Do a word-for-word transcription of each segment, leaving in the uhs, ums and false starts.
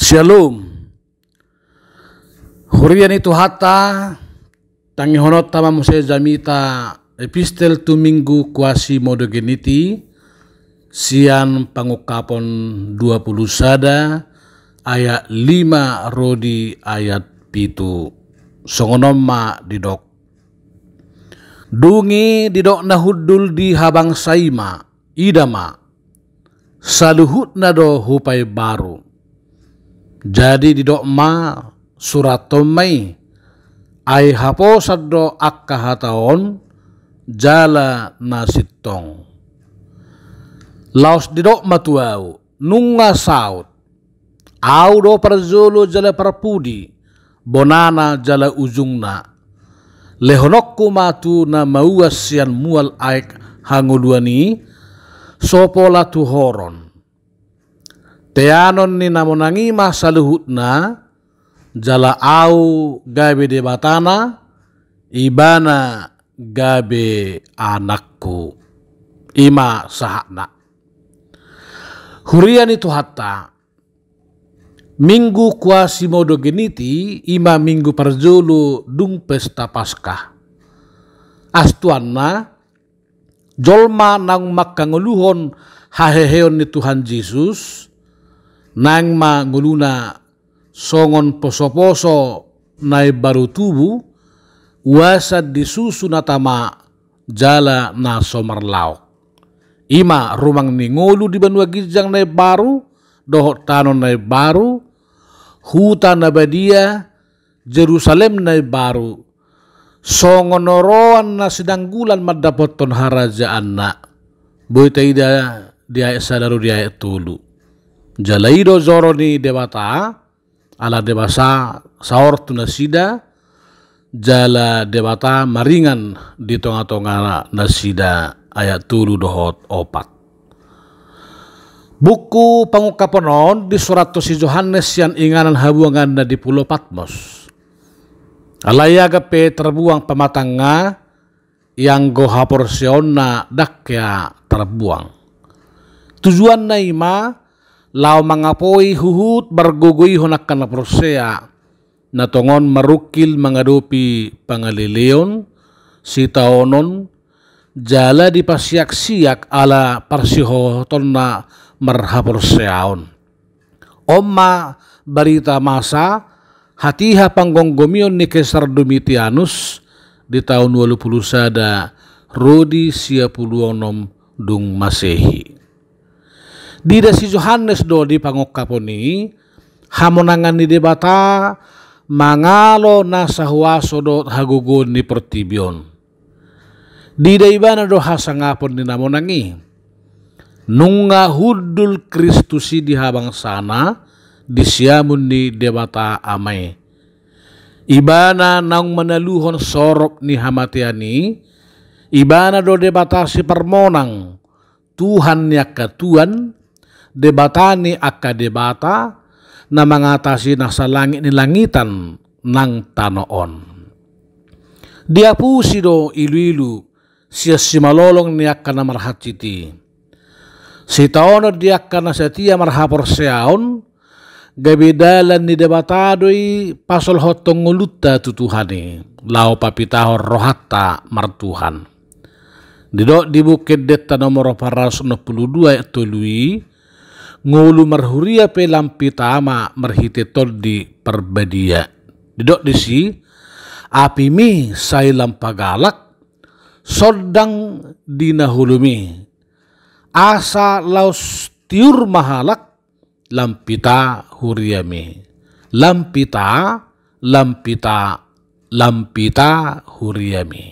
Shalom. Huria ni Tuhanta, tangihononta ma muse jamita epistel tu Minggu Quasimodogeniti, sian Pangungkapon dua pulu sada ayat lima ro di ayat pitu. Songon on ma didok. Dung i didok na hundul di habangsa i ma, ida ma, saluhutna do hupaimbaru. Jadi didok ma, surathon ma i, ai haposan do angka hata on, jala na sintong. Laos didok ma tu ahu, nunga saut. Ahu do parjolo jala parpudi, bonana jala ujungna. Lehononku ma tu na mauas sian mual aek hangoluan i, so pola tu horon. Teanon ni na monang i ma saluhutna, jala ahu gabe Debatana, ibana gabe anakku. I ma sahatna. Huria ni Tuhanta, Minggu Quasimodogeniti i ma minggu parjolo dung pesta Paskah. Astuanna, jolma naung manghangoluhon haheheon ni Tuhan Jesus, naeng ma ngoluna songon posoposo na imbaru tubu, uasan di susu na tama jala na so marlaok. I ma rumang ni ngolu di banua ginjang na imbaru, dohot tano na imbaru, huta na badia, Jerusalem na imbaru, songon oroan na sinanggulan mandapothon harajaanna. Boi taida di ayat sada ro di ayat tolu. Jala i do joro ni Debata, ala Debata saor tu nasida, jala Debata maringan di tongatonga nasida, ayat tolu dohot opat. Buku Pangungkapon on disurathon si Johannes sian inganan habuanganna di Pulo Patmos. Alai gabe pe tarbuang pamatangna, ianggo haporseaonna ndang hea tarbuang. Tujuanna i ma, laho mangapoi huhut margogoihon angka na porsea, na tongon marungkil mangadopi pangaleleon, sitaonon, jala dipasiaksiak ala parsihohotonna marhaporseaon. On ma barita masa, hatiha panggomgomion ni Kesar Domitianus, di taon ualu pulu sada ro di sia pulu onom dung Masehi. Diida si Johannes do di Pangungkapon i, hamonangan ni Debata mangalo nasa huaso dohot hagogoon ni portibi on. Diida ibana do hasangapon ni na monang i. Nunga hundul Kristus i di habangsana, di siamun ni Debata Ama i. Ibana naung manaluhon sorop ni hamatean i, ibana do Debata siparmonang, Tuhan ni angka tuan, Debata ni angka debata, na mangatasi nasa langit ni langitan nang tano on. Diapusi do iluilu sian simalolong ni angka na marhansit i. Sitaonon di angka na satia marhaporseaon, gabe dalan ni Debata do i pasolhothon ngolunta tu Tuhan i, laho papitahon rohanta martuhan. Didok di Buku Endenta nomor opat ratus onom pulu dua ayat tolu i, ngolu marhuria pe lam pita ma marhite Tondi Parbadia. Didok disi, apimi sai lam pagalak, sondang di na holom i. Asa laos tiur ma halak, lam pita huriami. Lam pita, lam pita, lam pita huriami.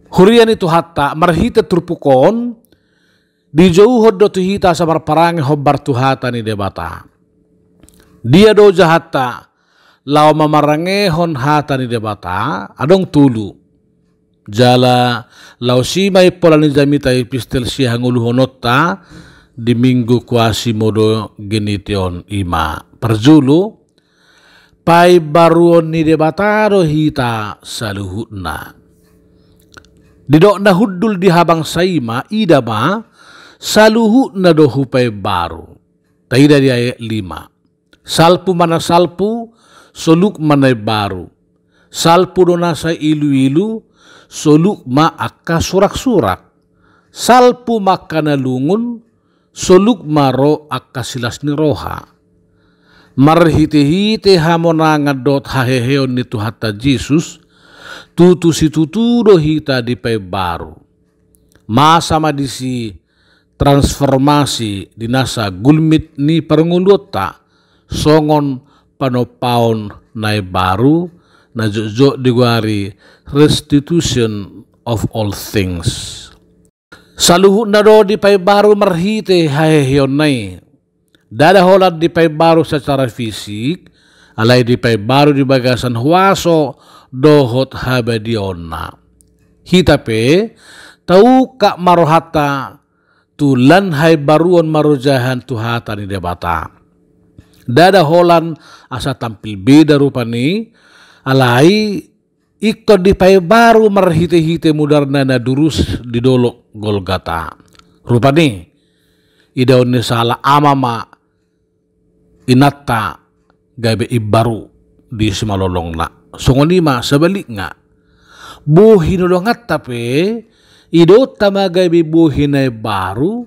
Huria ni Tuhanta, marhite turpuk on, dijouhon do tu hita asa marparange hombar tu hata ni Debata. Dia do jahanta laho mamarangehon hata ni Debata, adong tolu. Jala laos i ma impola ni jamita epistel sihangoluhononta di Minggu Quasimodogeniti on, i ma parjolo, paimbaruon ni Debata do hita saluhutna. Didok na hundul di habangsa i ma, ida ma, saluhutna do hupaimbaru. Taida di ayat lima. Salpu ma na salpu, soluk ma na imbaru. Salpu do nasa iluilu, soluk ma angka suraksurak. Salpu ma angka na lungun, soluk ma ro angka silas ni roha. Marhitehite hamonangan dohot haheheon ni Tuhanta Jesus, tutu situtu do hita dipaimbaru. Masa ma disi transformasi di nasa gulmit ni parngoluonta, songon panompaon na imbaru, na jotjot digoari restitution of all things. Saluhutna do dipaimbaru marhite haheheonna i. Ndada holan dipaimbaru secara fisik, alai dipaimbaru di bagasan huaso dohot habadiaonna. Hita pe, taungkap ma rohanta tu lan haimbaruon marojahan tu hata ni Debata. Ndada holan asa tampil beda rupani, alai ingkon dipaimbaru marhitehite mudarna na durus di dolok Golgata. Rupani, idaon ni sahala ama ma inanta gabe imbaru di simalolongna. Songon i ma sebalikna. Bohi ni holonganta pe, idaonta ma gabe bohi na imbaru,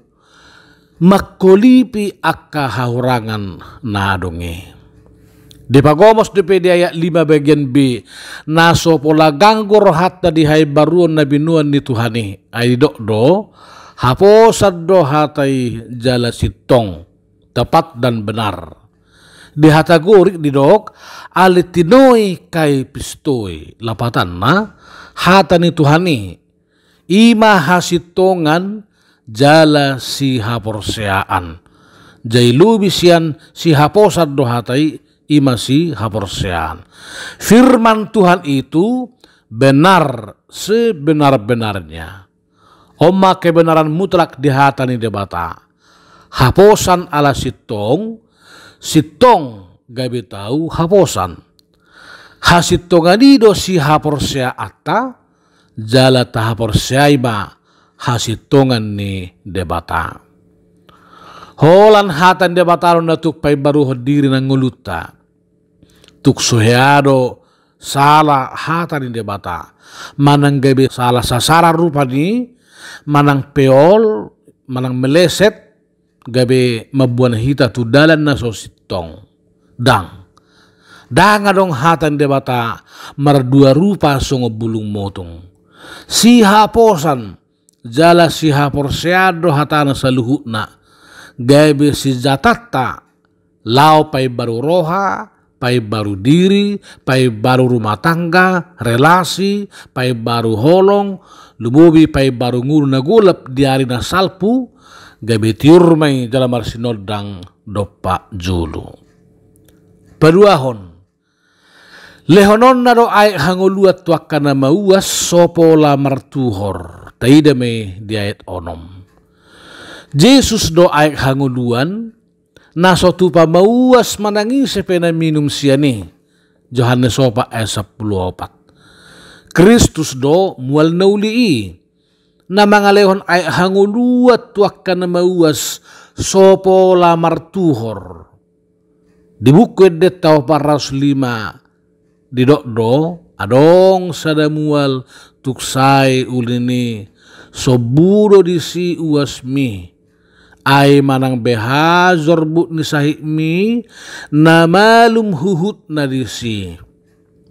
mangkolipi angka hahurangan na adong i. Dipagomos dope di ayat lima bagian B, na so pola ganggu rohanta di haimbaruon na binoan ni Tuhan i, ai didok do, haposan do hata i jala sintong, tepat dan benar. Di hata Gorik didok, alethoi kai pistoi, lapatanna, hata ni Tuhan i, i ma hasintongan jala sihaporseaan. Jai lobi sian sihaposan do hata i, i ma sihaporseaan. Firman Tuhan itu benar sebenar-benarnya. On ma kebenaran mutlak di hata ni Debata. Haposan ala sintong, sintong gabe tau haposan. Hasintongan i do sihaporseaanta, jala tahaporseai ma hasintongan ni Debata. Holan hata ni Debata do na tuk paimbaruhon diri nang ngolunta. Tuk so hea do sala hata ni Debata. Manang gabe sala sasaran rupani, manang peol, manang meleset, gabe mamboan hita tu dalan na so sintong. Ndang. Ndang adong hata ni Debata mardua rupa songon bulung motung. Sihaposan, jala sihaporseaan do hatana saluhutna. Gabe sinjatanta, laho paimbaru roha, paimbaru diri, paimbaru rumah tangga, relasi, paimbaru holong, lumobi paimbaru ngolu na golap di ari na salpu, gabe tiur ma i jala marsinondang dompak jolo. Paduahon, lehononna do aek hangoluan tu angka na mauas so pola martuhor. Taida ma i di ayat onom. Jesus do aek hangoluan, na so tupa mauas manang ise pe na minum sian i. Johannes opat ayat sampulu opat. Kristus do mual na uli i, na mangalehon aek hangoluan tu angka na mauas so pola martuhor. Di buku Endenta opat ratus lima didok do, adong sada mual tung sae ulini, sombu do disi uasmi. Ai manang beha jorbut ni sahitmi, na malum huhutna disi.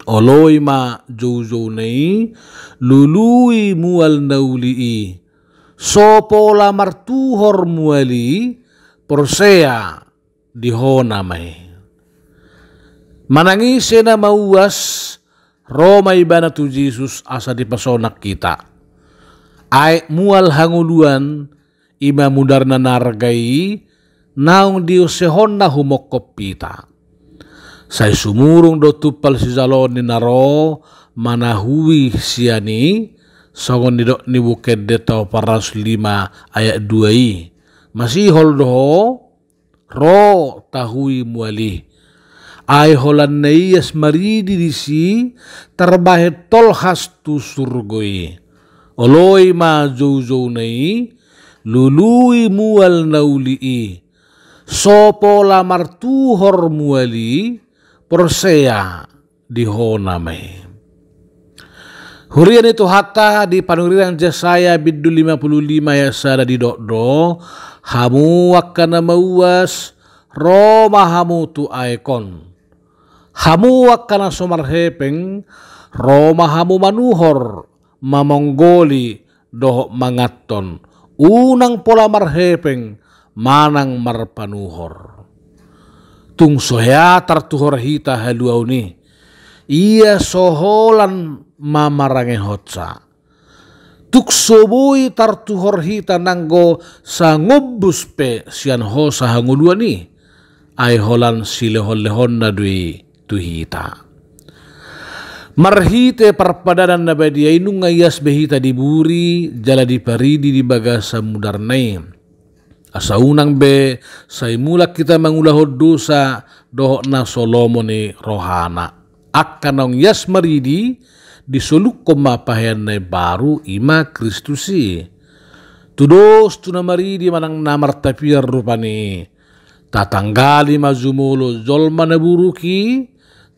Oloi ma joujouna i, lului mual na uli i. So pola martuhor mual i, porsea di hona ma i. Manang ise na mauas, ro ma ibana tu Jesus asa dipasonang hita. Aek mual hangoluan, i ma mudarna na arga i, naung diosehonna humongkop hita. Sai sumurung do tumpal sijaloon ni na ro manahui sian i, songon nidok ni buku Endenta opat ratus lima ayat dua i. Masihol do ho, ro tahui mual i. Ai holan na ias maridi disi, tarbahen tolhas tu surgo i. Oloi ma joujouna i, lului mual na uli i. so pola martuhor mual i, porsea di hona ma i. Huria ni Tuhanta, di panurirang Jesaya bindu lima pulu lima ayat sada didok do: Hamu angka na mauas, ro ma hamu tu aek on. Hamu angka na so marhepeng, ro ma hamu manuhor, mamonggoli dohot manganhon, unang pola marhepeng manang marpanuhor. Tung so hea tartuhor hita haluaon i, ia so holan mamarangehonsa. Tung so boi tartuhor hita nanggo sangombus pe sian hosa hangoluan i, ai holan silehonlehonna do i tu hita. Marhite parpadanan na badia i nunga ias be hita diburi jala diparidi di bagasan mudarna i, asa unang be sai mulak hita mangulahon dosa dohot na so lomo ni rohana. Angka naung ias maridi, disolukhon ma pahean na imbaru, i ma Kristus i. Tudos tu na maridi manang na martapian rupani i. Tatanggali ma jumolo jolma na buruk i,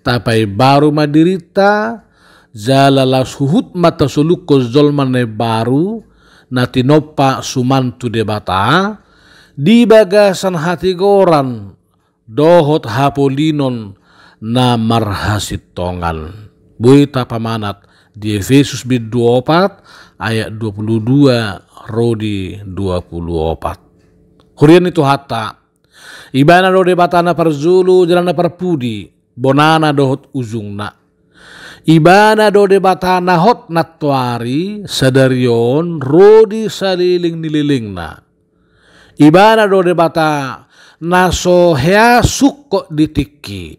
tapaimbaru ma dirinta, jala laos huhut ma tasolukhon jolma na imbaru, na tinompa suman tu Debata, di bagasan hatigoran dohot hapolinon na marhasintongan. Boi tapamanat di Efesus bindu opat ayat dua pulu dua ro di dua pulu opat. Huria ni Tuhanta, Ibana do Debata na parjolo jala na parpudi, bonana dohot ujungna. Ibana do Debata na hot nantoari, sadari on ro di saleleng ni lelengna. Ibana do Debata na so hea sungkot di tingki,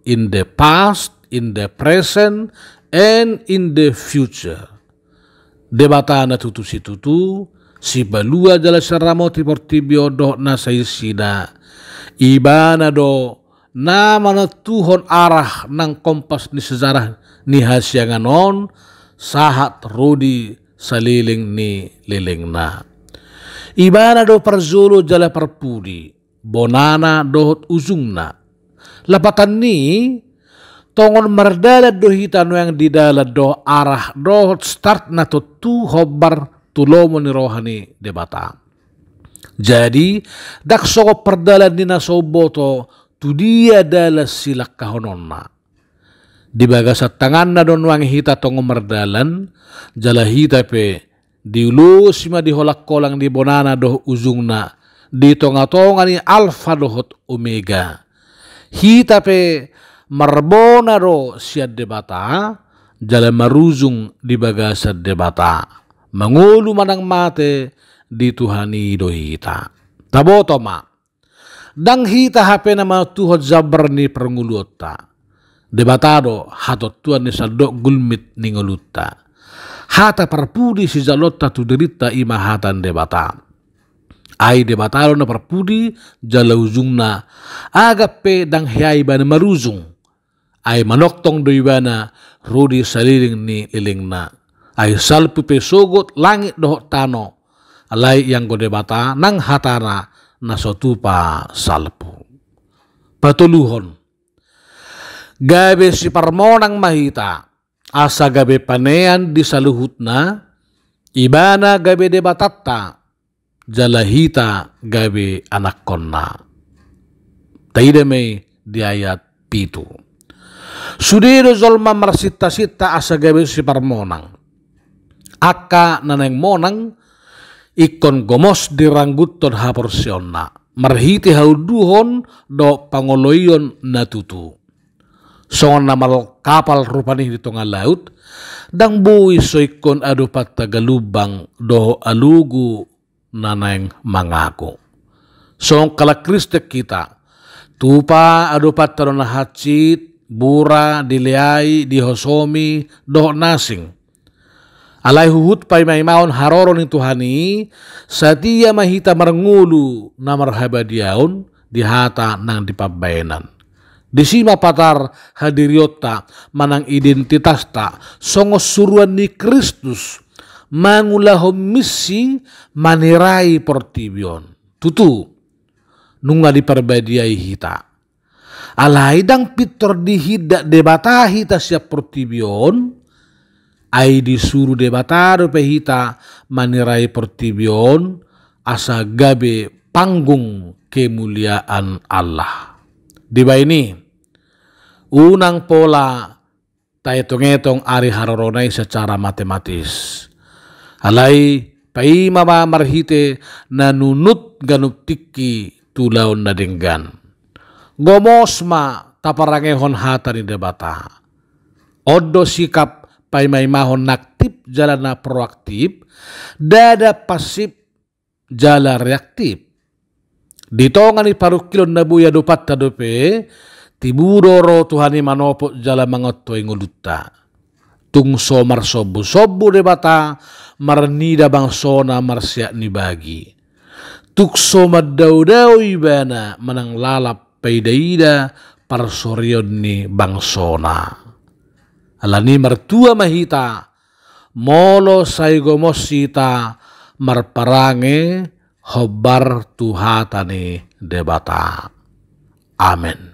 in the past, in the present, and in the future. Debata na tutu situtu, sipalua jala siramoti portibi on dohot na saisina. Ibana do na manontuhon arah nang kompas ni sejarah ni hasiangan on, sahat ro di saleleng ni lelengna. Ibana do parjolo jala parpudi, bonana dohot ujungna. Lapatan ni i, tongon mardalan do hita nuaeng di dalan dohot arah dohot start na tontu hombar tu lomo ni roha ni Debata. Jadi, ndang songon pardalan ni na so umboto tu dia dalan silangkahononna. Di bagasan tanganna do nuaeng hita tongon mardalan, jala hita pe diulosi ma di holangkolang ni bonana dohot ujungna, di tongatonga ni Alfa dohot Omega. Hita pe marbona do sian Debata, jala marujung di bagasan Debata. Mangolu manang mate, di Tuhan i do hita. Taboto ma. Ndang hita hape na manontuhon jambar ni parngoluonta. Debata do hatontuan ni sandok gulmit ni ngolunta. Hata parpudi sijaloonta tu dirinta i ma hata ni Debata. Ai Debata do na parpudi jala ujungna, agak pe ndang hea ibana marujung. Ai manongtong do ibana ro di saleleng ni lelengna. Ai salpu pe sogot langit dohot tano. Alai ianggo Debata nang hatana na so tupa salpu. Patoluhon. Gabe siparmonang ma hita. Asa gabe panean di saluhutna, ibana gabe Debatanta, jala hita gabe anakkonna. Taida ma i di ayat pitu. Sude do jolma marsintasinta asa gabe siparmonang. Angka na naeng monang, ingkon gomos dirangguthon haporseaonna, marhite haunduhon dohot pangoloion na tutu. Songon na markapal rupani di tonga laut, ndang boi so ingkon adopanta galumbang dohot alogo na naeng mangago. Songon halak Kristen hita, tupa adopanta do na hansit, bura, dileai, dihosomi, dohot na asing. Alai huhut paimaimaon haroro ni Tuhan i, satia ma hita marngolu na marhabadiaon di hata nang di pambahenan. Disi ma patar hadirionta manang identitasta songon suruan ni Kristus mangulahon misi manirai portibi on. Tutu, nunga diparbadiai hita. Alai ndang pintor dihindat Debata hita sian portibi on, ai disuru Debata dope hita manirai portibi on, asa gabe panggung kemuliaan Allah. Dibahen i, unang pola taetongetong ari harorona i secara matematis. Alai paima ma marhite na nunut ganup tingki tu ulaon na denggan. Gomos ma taparangehon hata ni Debata. On do sikap paimaimahon na aktif jala na proaktif, ndada pasif jala reaktif. Di tonga ni parungkilon na boi adopanta dope, tibu do ro Tuhan i manopot jala mangontoi ngolunta. Tung so marsombusombu Debata marnida bangsona marsiat ni bagi. Tung so mandaodao ibana manang lalap paidaida parsorion ni bangsona. Alani martua ma hita, molo sai gomos hita marparange hombar tu hata ni Debata. Amen.